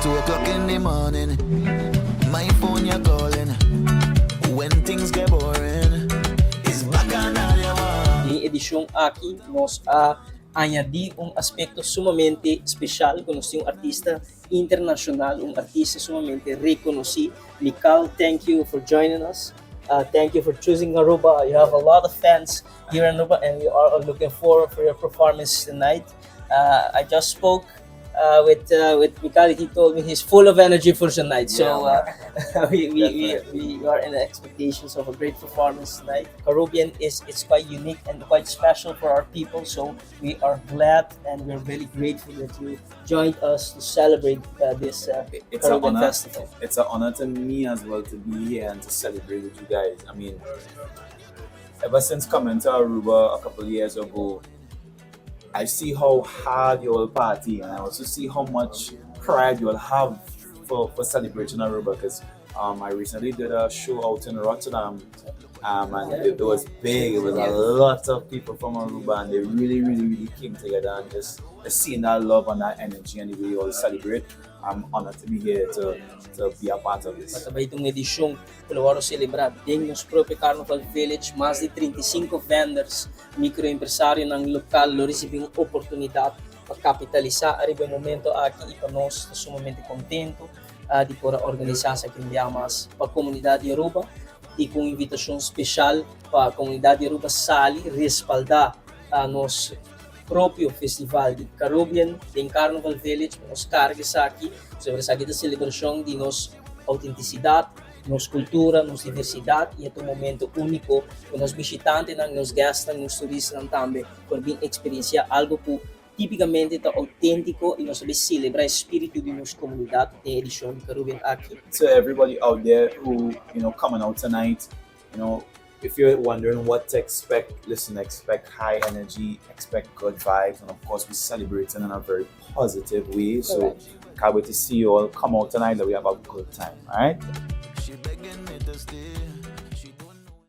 2 o'clock in the morning, my phone you're calling. When things get boring, it's bacchanal you want. Den e edicion aki nos a añadi un aspecto sumamente special cu nos tin un artista internacional, un artista sumamente reconoci. Mikal, thank you for joining us. Thank you for choosing Aruba. You have a lot of fans here in Aruba, and we are all looking forward for your performance tonight. I just spoke with Mikal. He told me he's full of energy for tonight. So we are in the expectations of a great performance tonight. Carubbian is it's quite unique and quite special for our people. So we are glad and we're really grateful that you joined us to celebrate this It's an Carubbian honor. Festival. It's an honor to me as well to be here and to celebrate with you guys. I mean, ever since coming to Aruba a couple of years ago, I see how hard you all party, and I also see how much pride you all have for celebrating Aruba. Because I recently did a show out in Rotterdam, and it was big. It was a lot of people from Aruba, and they really, really, really came together and just seeing that love and that energy and the way you all celebrate. I'm honored to be here to be a part of this. Tambe un edicion cu lo wordo celebra den nos propio Carnival Village, mas di 35 vendors, microempresarionan local, lo ricibi un oportunidad pa capitalisa e momento aki y pa nos ta sumamente contento di por organisa esaki mas pa e comunidad di Aruba y cu invitacion special pa e comunidad di Aruba sali respalda nos propio festival di Carubbian den Carnival Village, nos carga esaki, sobre esaki ta celebracion di nos autenticidad, nos cultura, nos diversidad y ta un momento unico cu nos bishitantenan, nos guests, nos turistanan tambe por bin experiencia algo cu tipicamente ta autentico y nos ta celebra e spirito di nos comunidad den edicion di Carubbian aki. To everybody out there who coming out tonight, if you're wondering what to expect, listen, expect high energy, expect good vibes, and of course we celebrate in a very positive way. So Correct. Can't wait to see you all come out tonight, that we have a good time. All right. She begging me to stay.